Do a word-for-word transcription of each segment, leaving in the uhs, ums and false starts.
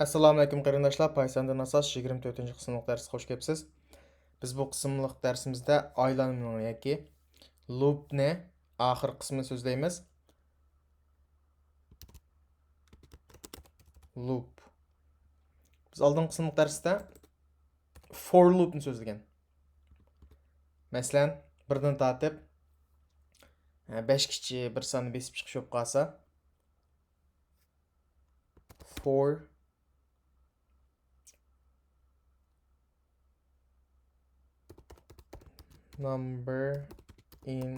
ئەسسالامۇئەلەيكۇم قېرىنداشلار، پايساندىن ئاساس يىگىرمە تۆتىنچى قىسىملىق دەرسكە خوش كەپسىز. بىز بۇ قىسىملىق دەرسىمىزدە ئايلانمىنى ياكى لوپنى ئاخىرقى قىسمىنى سۆزلەيمىز. لوپ. بىز ئالدىنقى قىسىملىق دەرستە فور لوپنى سۆزلىگەن. مەسىلەن، بىردىن تارتىپ، ھە، بەشكىچە بىر ساننى بېسىپ چىقىش بولۇپ قالسا، for number in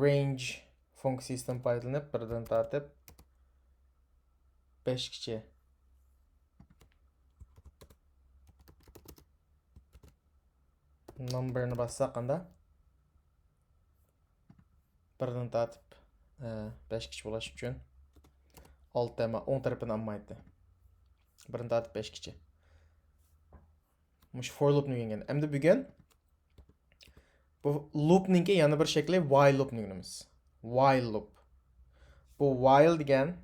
range فۇنكسىيىسىدىن پايدىلىنىپ، بىردىن تارتىپ بەشكىچە number نى باسساق، قاندا؟ بىردىن تارتىپ، ئە، بەشكىچە بولۇش ئۈچۈن ئالتە، ئەمما ئوڭ تەرىپىنى ئالمايتتى. بىردىن تارتىپ بەشكىچە. مۇشۇ فور لوپنى ئۆگەنگەن. ئەمدى بۈگۈن بۇ لوپنىڭكى يەنە بىر شەكلى ۋايل لوپنى ئۆگىنىمىز. ۋايل لوپ. بۇ ۋايل دېگەن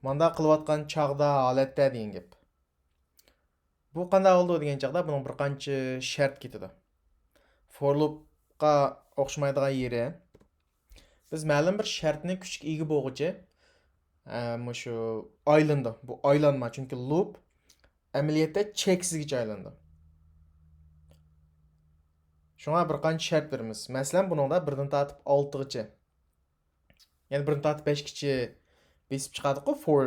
ماندا قىلىۋاتقان چاغدا، ھالەتتە دېگەن گەپ. بۇ قانداق بولىدۇ دېگەن چاغدا بۇنىڭ بىر قانچە شەرت كېتىدۇ. فور لوپقا ئوخشىمايدىغان يېرى، بىز مەلۇم بىر شەرتنى كۈچكە ئىگە بولغۇچە، ئە، مۇشۇ ئايلىنىدۇ. بۇ ئايلانما، چۈنكى لوپ ئەمەلىيەتتە چەكسىزگىچە ئايلىنىدۇ. شۇڭا بىر قانچە شەرت بېرىمىز. مەسىلەن، بۇنىڭدا بىردىن تارتىپ ئالتىغىچە، يەنى بىردىن تارتىپ بەشكىچە بېسىپ چىقاتتۇققۇ فور،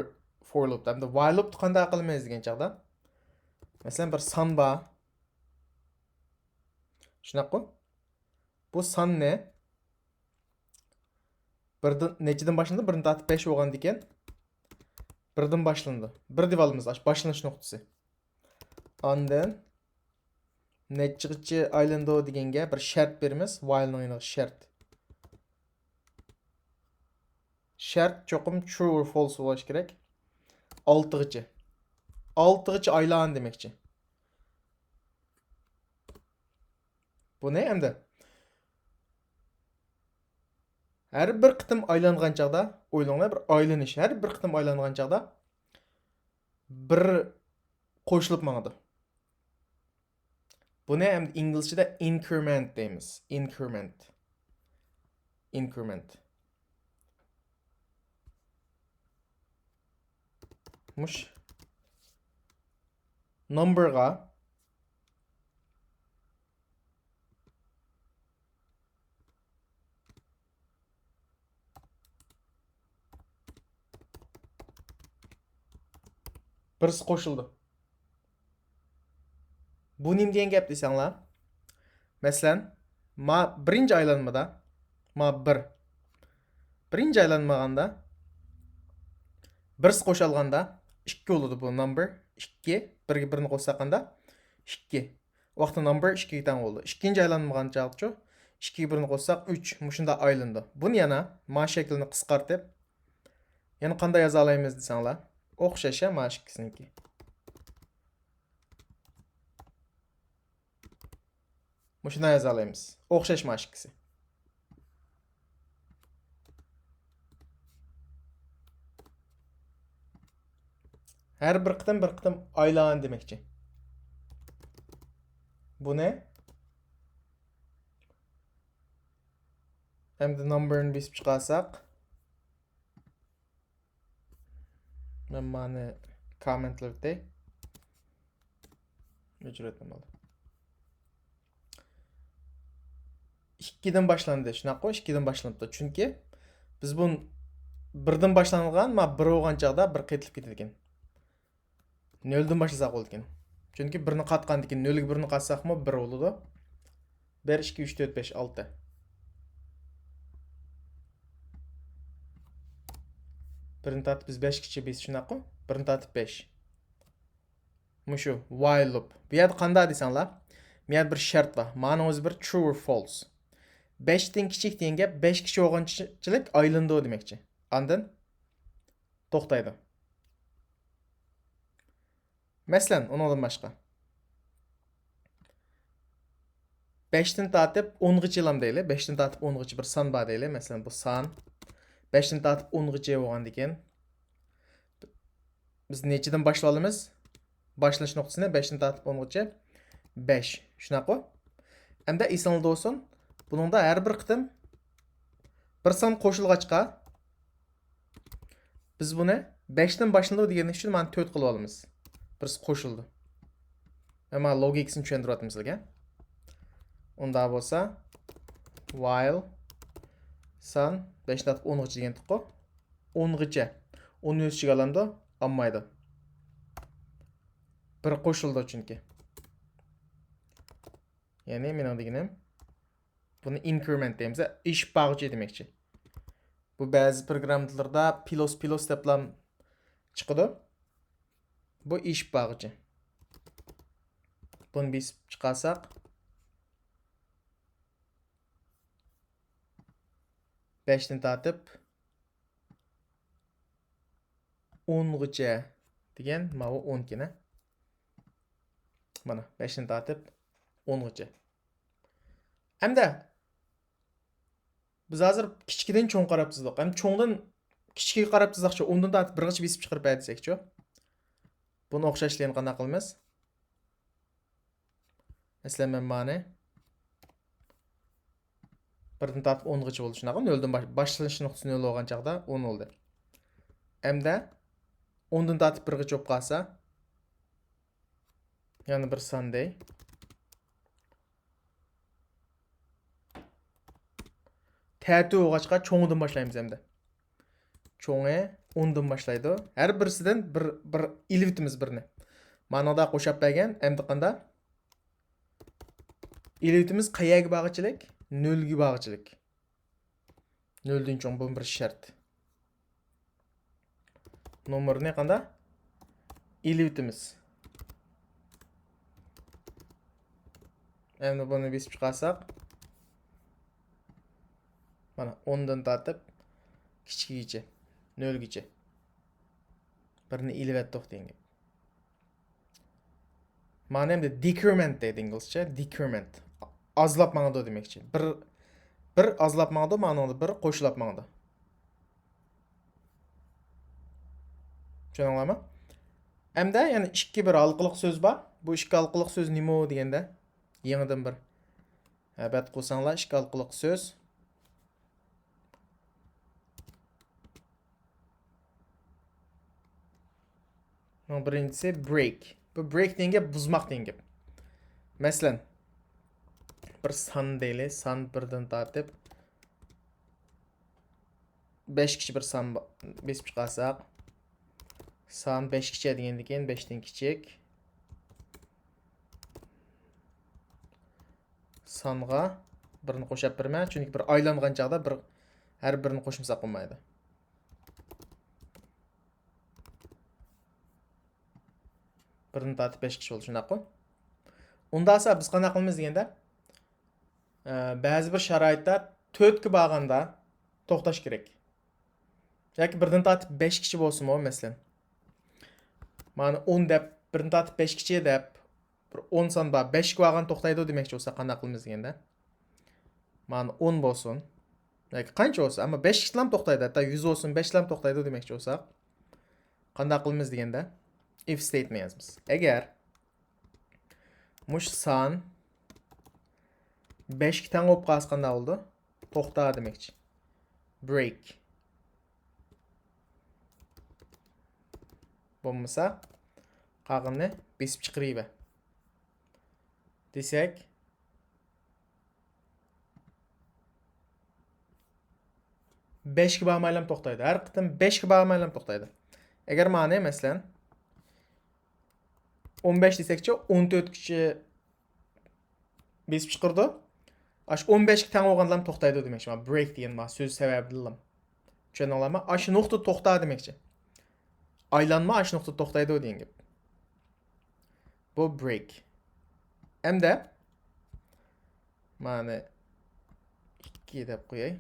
فور لوپتا. ئەمدى ۋايل لوپتا قانداق قىلىمىز دېگەن چاغدا، مەسىلەن، بىر سان بار. شۇنداققۇ؟ بۇ ساننى بىردىن، نەچچىدىن باشلىنىدۇ؟ بىردىن تارتىپ بەش بولغاندىكىن، بىردىن باشلىنىدۇ. بىر دەپ ئالىمىز، ئاشۇ باشلىنىش نۇقتىسى. ئاندىن نەچچىگىچە ئايلىنىدۇ دېگەنگە بىر شەرت بېرىمىز، ۋايلنىڭ يېنىغا شەرت. شەرت چوقۇم true or false بولۇشى كېرەك. ئالتىغىچە. ئالتىغىچە ئايلان دېمەكچى. بۇنى ئەمدى ھەر بىر قېتىم ئايلانغان چاغدا، ئويلىنىڭلار، بىر ئايلىنىش، ھەر بىر قېتىم ئايلانغان چاغدا بىر قوشۇلۇپ ماڭىدۇ. بۇنى ئەمدى ئىنگلىزچىدە increment دەيمىز. Increment. Increment. مۇش number غا بىرسى قوشۇلدى. بۇ نېمە دېگەن گەپ دېسەڭلار؟ مەسىلەن، ما بىرىنچى ئايلانمىدا، ما بىر. بىرىنچى ئايلانمىغاندا، بىرسى قوشالغاندا ئىككى بولىدۇ بۇ number. ئىككى، بىرگە بىرنى قوشساق قاندا؟ ئىككى. ۋاقتى number ئىككىگە تەڭ بولىدۇ. ئىككىنچى ئايلانمىغان چاغچۇ، ئىككىگە بىرنى قوشساق ئۈچ. مۇشۇنداق ئايلىنىدۇ. بۇنى يەنە ما شەكلىنى قىسقارتىپ، يەنە قانداق يازالايمىز دېسەڭلار؟ ئوخشاش، ھە، ما ئىككىسىنىڭكى. مۇشۇنداق يازالايمىز. ئوخشاش ما ئىككىسى. ھەر بىر قېتىم بىر قېتىم ئايلان دېمەكچى. بۇنى ئەمدى number نى بېسىپ چىقارساق، مەن مانى كامېنتلىۋېتەي. ئۆچۈرۈۋەتمەم بولدى. ئىككىدىن باشلاندى، شۇنداققۇ؟ ئىككىدىن باشلىنىپتۇ. چۈنكى بىز بۇ بىردىن باشلانغان، ما بىر بولغان چاغدا بىر قېتىلىپ كېتىدىكەن. نۆلدىن باشلىساق بولىدىكەن. چۈنكى بىرنى قاتقاندىكىن نۆلگە بىرنى قاتساقمۇ بىر بولىدۇ. بىر، ئىككى، ئۈچ، تۆت، بەش، ئالتە. بىرنى تارتىپ بىز بەشكىچە بېسىش شۇنداققۇ؟ بىرنى تارتىپ بەش. مۇشۇ while loop. بۇ يەردە قانداق دېسەڭلار، بۇ يەردە بىر شەرت بار. مانىڭ ئۆزى بىر true or false. بەشتىن كىچىك دېگەن گەپ بەشكىچە بولغانچىلىك ئايلىنىدۇ دېمەكچى. ئاندىن توختايدۇ. مەسىلەن، ئۇنىڭدىن باشقا. بەشتىن تارتىپ ئونغىچە ئېلام دەيلى. بەشتىن تارتىپ ئونغىچە بىر سان بار دەيلى. مەسىلەن، بۇ سان بەشتىن تارتىپ ئونغىچە بولغاندىكىن، بىز نەچچىدىن باشلاۋالىمىز؟ باشلىنىش نۇقتىسىنى بەشتىن تارتىپ ئونغىچە. بەش. شۇنداققۇ؟ ئەمدى ئېسىڭلاردا بولسۇن، بۇنىڭدا ھەر بىر قېتىم بىر سان قوشۇلغاچقا، بىز بۇنى بەشتىن باشلىنىدۇ دېگەنلىك ئۈچۈن مانا تۆت قىلىۋالىمىز. بىرسى قوشۇلدى. مەن مانا لوگىكىسىنى چۈشەندۈرۈۋاتىمەن سىلەرگە. ئۇنداق بولسا، while سان بەشتىن تارتىپ ئونغىچە دېگەنتۇققۇ. ئونغىچە. ئون ئۆز ئىچىگە ئالامدۇ؟ ئالمايدۇ. بىر قوشۇلدى چۈنكى. يەنى مېنىڭ دېگىنىم، بۇنى increment دەيمىز، ئېشىپ بارغۇچى دېمەكچى. بۇ بەزى پروگراممىلاردا پلۇس پلۇس دەپلا چىقىدۇ. بۇ ئېشىپ بارغۇچى. بۇنى بېسىپ چىقارساق، بەشتىن تارتىپ ئونغىچە دېگەن، ماۋۇ ئونكىنى. مانا، بەشتىن تارتىپ ئونغىچە. ئەمدى بىز ھازىر كىچىكىدىن چوڭ قاراپ تىزدۇق. ھەم چوڭدىن كىچىكىگە قاراپ تىزدۇقچۇ، ئوندىن تارتىپ بىرغىچە بېسىپ چىقىرىپ بەر دېسەكچۇ. بۇنى ئوخشاشلىقىنى قانداق قىلىمىز؟ مەسىلەن، مەن مانى بىردىن تارتىپ ئونغىچە بولدى، شۇنداقمۇ؟ نۆلدىن باش-، باشلىنىش نۇقتىسى نۆل بولغان چاغدا ئون بولدى. ئەمدى ئوندىن تارتىپ بىرغىچە بولۇپ قالسا، يەنە بىر سان دەي. تەتۈر بولغاچقا چوڭىدىن باشلايمىز ئەمدى. چوڭى ئوندىن باشلايدۇ. ھەر بىرسىدىن بىر، بىر ئېلىۋېتىمىز بىرنى. مانىڭدا قوشاپ بەرگەن، ئەمدى قاندا؟ ئېلىۋېتىمىز قەيەرگە بارغىچىلىك؟ نۆلگە بارغىچىلىك. نۆلدىن چوڭ، بۇ بىر شەرت. نومۇرنى قاندا؟ ئېلىۋېتىمىز. ئەمدى بۇنى بېسىپ چىقارساق، مانا، ئوندىن تارتىپ كىچىكىگىچە، نۆلگىچە. بىرنى ئېلىۋەتتۇق دېگەن گەپ. مانا ئەمدى decrement دەيدۇ ئىنگلىزچە، decrement. ئازلاپ ماڭىدۇ دېمەكچى. بىر، بىر ئازلاپ ماڭىدۇ، مانىڭدا بىر قوشۇلاپ ماڭىدۇ. چۈشەندىڭلارمۇ؟ ئەمدى يەنە ئىككى بىر ھالقىلىق سۆز بار. بۇ ئىككى ھالقىلىق سۆز نېمە دېگەندە؟ يېڭىدىن بىر. ھەبەت قىلساڭلار، ئىككى ھالقىلىق سۆز. بۇنىڭ بىرىنچىسى break. بۇ break دېگەن گەپ بۇزماق دېگەن گەپ. مەسىلەن، بىر سان دەيلى، سان بىردىن تارتىپ بەشكىچە بىر سان با-، بېسىپ چىقارساق، سان بەشكىچە دېگەندىن كېيىن بەشتىن كىچىك. سانغا بىرنى قوشاپ بېرىمەن، چۈنكى بىر ئايلانغان چاغدا بىر، ھەر بىرنى قوشمىساق بولمايدۇ. بىردىن تارتىپ بەشكىچە بولدى، شۇنداققۇ؟ ئۇنداقسا بىز قانداق قىلىمىز دېگەندە، ئە، بەزى بىر شارائىتتا تۆتكە بارغاندا توختاش كېرەك. ياكى بىردىن تارتىپ بەشكىچە بولسىمۇ، مەسىلەن، مانا ئون دەپ، بىردىن تارتىپ بەشكىچە دەپ، بىر ئون سان بار، بەشكە بارغان توختايدۇ دېمەكچى بولسا، قانداق قىلىمىز دېگەندە، مانا ئون بولسۇن ياكى قانچە بولسا، ئەمما بەشكىچىلام توختايدۇ، ھەتتا يۈز بولسۇن، بەشلام توختايدۇ دېمەكچى بولساق، قانداق قىلىمىز دېگەندە، if statement يازىمىز. ئەگەر مۇشۇ سان بەشكە تەڭ بولۇپ قالسا قانداق بولىدۇ؟ توختا دېمەكچى. Break. بولمىسا، قالغىنىنى بېسىپ چىقىرىۋەر. دېسەك، بەشكە بارمايلام توختايدۇ. ھەر قېتىم بەشكە بارمايلام توختايدۇ. ئەگەر مانى، مەسىلەن، ئون بەش دېسەكچە، ئون تۆتكىچە بېسىپ چىقىرىدۇ. ئاش ئون بەشكە تەڭ بولغاندىلا توختايدۇ دېمەكچى. مانا break دېگەن مانا سۆز سەۋەبىدىنلا. چۈشەندىڭلارمۇ؟ ئاشۇ نۇقتا توختا دېمەكچى. ئايلانما ئاشۇ نۇقتا توختايدۇ دېگەن گەپ. بۇ break. ئەمدى مانى ئىككى دەپ قوياي.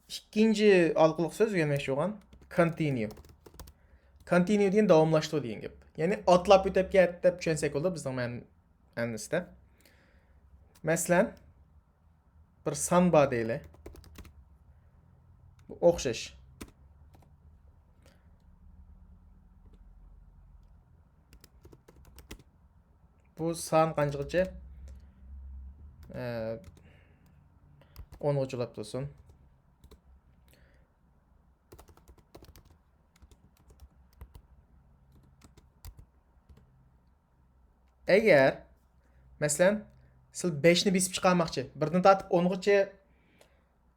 ئىككىنچى ھالقىلىق سۆز ئۆگەنمەكچى بولغان continue. Continue دېگەن داۋاملاشتۇر دېگەن گەپ. يەنى ئاتلاپ ئۆتۈپ كەت دەپ چۈشەنسەك بولىدۇ بىزنىڭ مەن-، مەنىسىدە. مەسىلەن، بىر سان بار دەيلى. بۇ ئوخشاش. بۇ سان قانچىغىچە؟ ئە، ئونغىچە بولۇپ تۇرسۇن. ئەگەر، مەسىلەن، سىز بەشنى بېسىپ چىقارماقچى، بىردىن تارتىپ ئونغىچە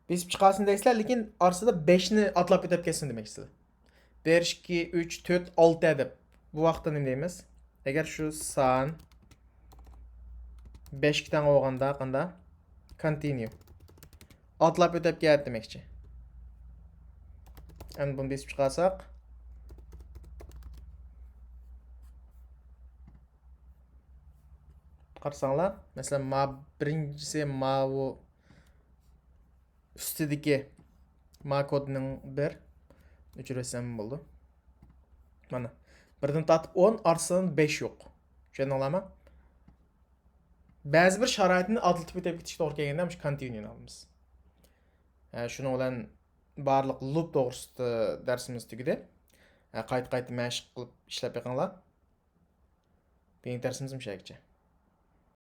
بېسىپ چىقارسىن دەيسىلەر، لېكىن ئارىسىدا بەشنى ئاتلاپ ئۆتۈپ كەتسۇن دېمەكچىسىلەر. بىر، ئىككى، ئۈچ، تۆت، ئالتە دەپ. بۇ ۋاقىتتا نېمە دەيمىز؟ ئەگەر شۇ سان بەشكە تەڭ بولغاندا قاندا؟ Continue. ئاتلاپ ئۆتۈپ كەت دېمەكچى. ئەمدى بۇنى بېسىپ چىقارساق. قارىساڭلار، مەسىلەن، ما بىرىنچىسى ماۋۇ ئۈستىدىكى ما كودنىڭ بىر، ئۆچۈرۈۋەتسەم بولىدۇ. مانا، بىردىن تارتىپ ئون، ئارىسىدا بەش يوق. چۈشەندىڭلارمۇ؟ بەزى بىر شارائىتنى ئاتلىتىپ ئۆتۈپ كېتىشكە توغرا كەلگەندە، مۇشۇ كونتىنيۇنى ئالىمىز. ھە، شۇنىڭ بىلەن بارلىق لۇپ توغرىسىدا دەرسىمىز تۈگىدى. ھە، قايتا-قايتا مەشىق قىلىپ ئىشلەپ بېقىڭلار. بۈگۈنكى دەرسىمىز مۇشۇ يەرگىچە.